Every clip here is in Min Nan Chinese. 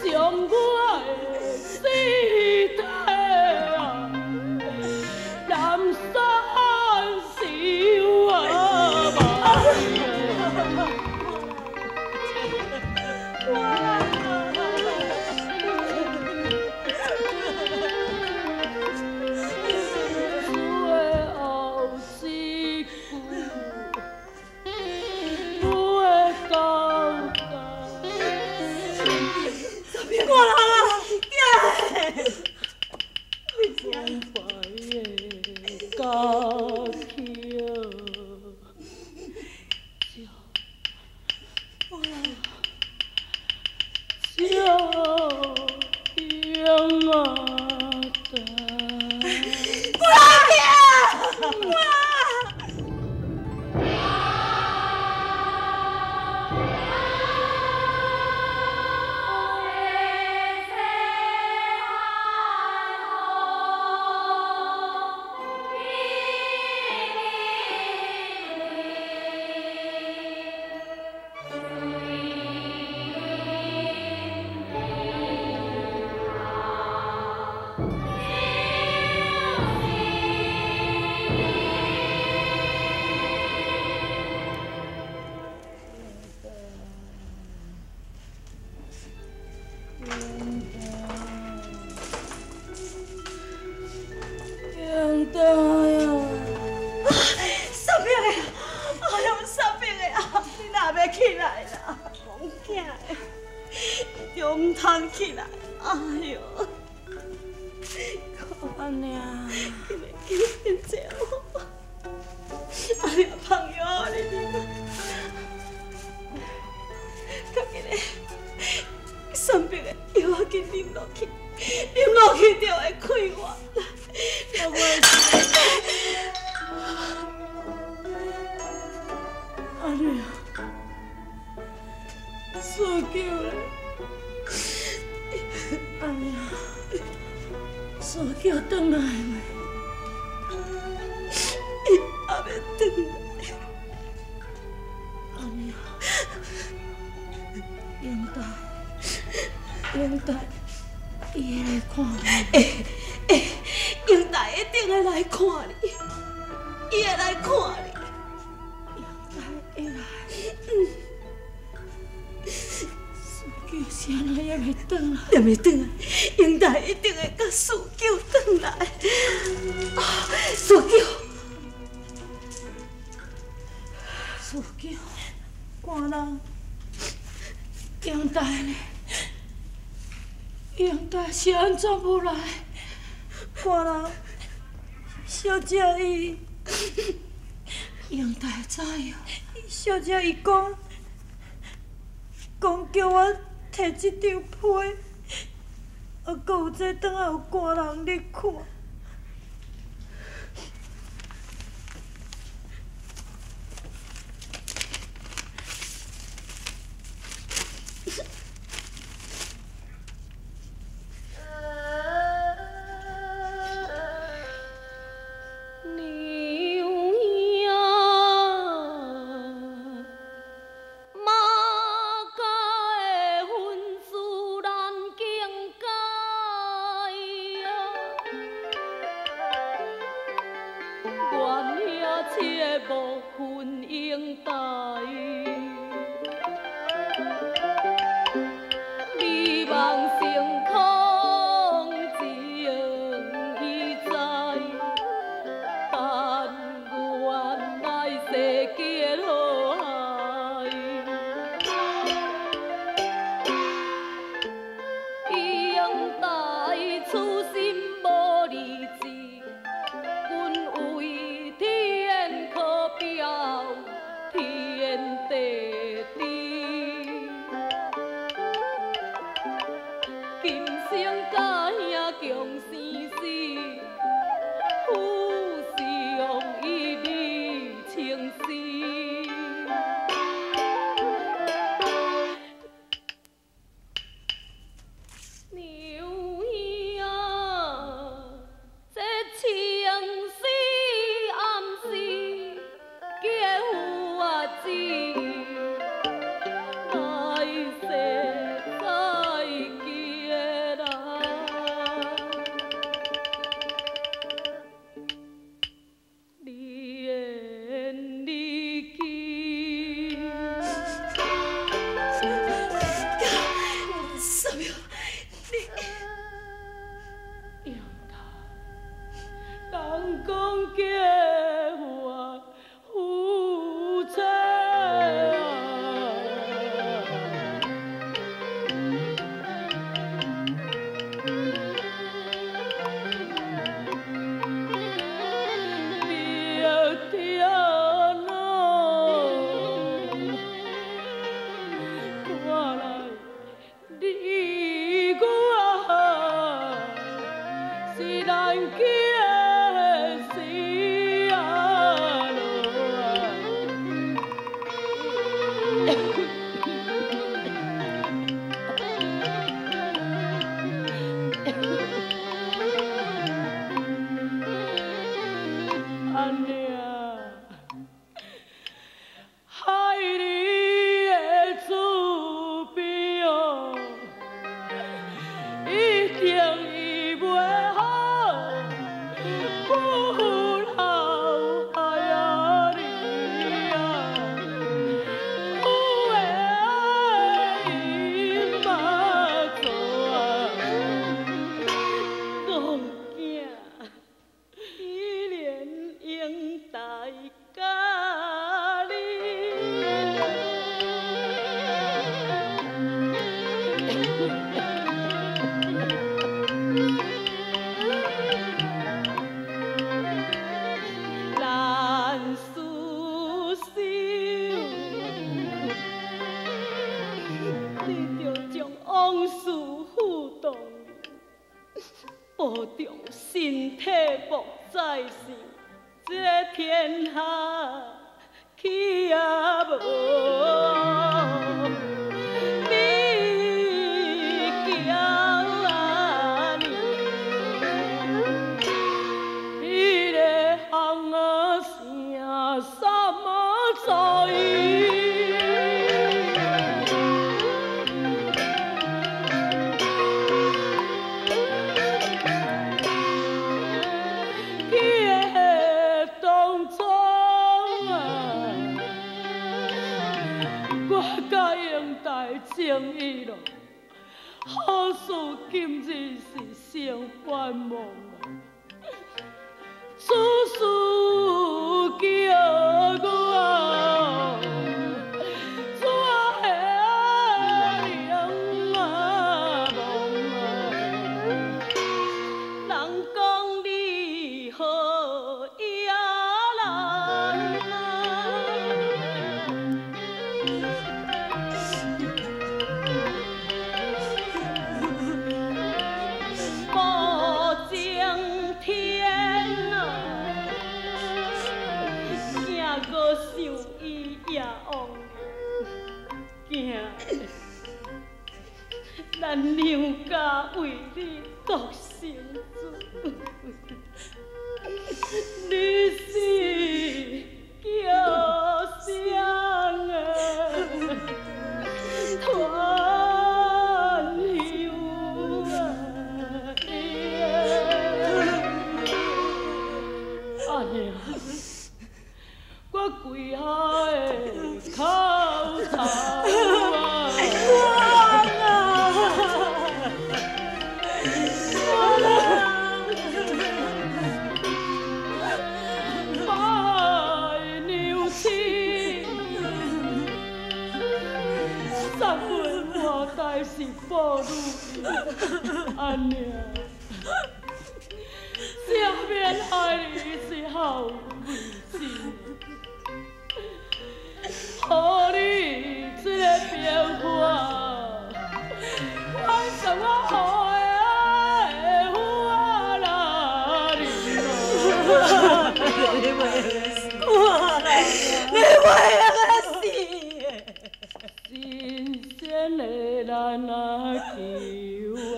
將我的屍體啊，南山燒啊是按怎无来？看人小姐伊，英台怎样？小姐伊讲，讲叫我提这张批，啊，阁有这当下有官人咧看。娘。保重身體，莫再想這天下去也無。你行彼个巷仔城什麼在？情意咯，好事今日是成愿望啊！此事叫我怎会能啊忘啊？人講你好也難啊！咱娘家為你獨生子，你是叫啥啊？團香啊！阿娘，我跪下的口頭啊！是父女阿娘，下面愛你是好為親，予你這個變化，反正我予的我啦，你你袂用死。新鮮的咱啊求啊！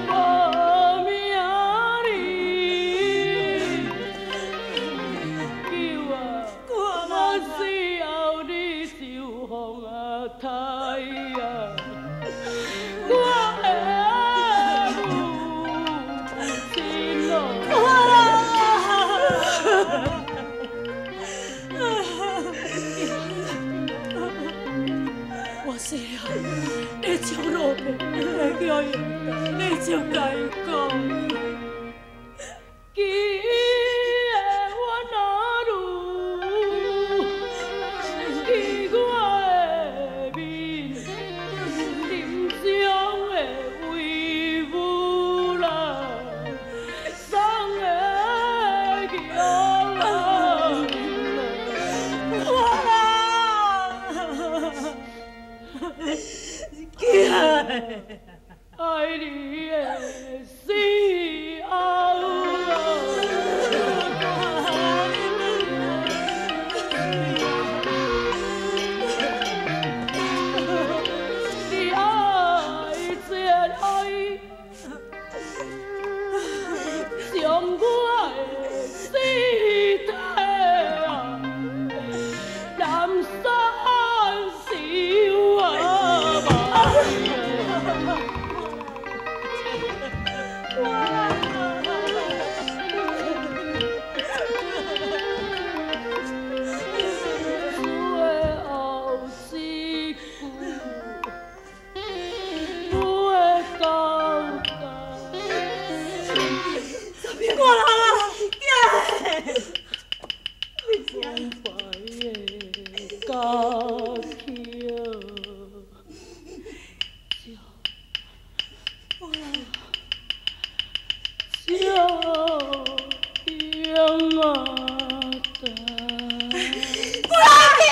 無名你求啊，我死後你就予我刣啊！我的母親哦。我死後，你将落魄来叫英台，你就共伊講，記得我哪如，記我的面，臨終的遺物啦，送的叫啊！我啦！起來！愛你的死後啊！你愛這愛，將我的屍體啊，南山燒啊！最後一句，不會交代。我啦，起來！王牌的歌曲，照应啊！我啦，起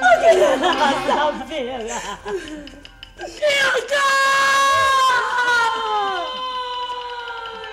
我叫你垃圾病啊！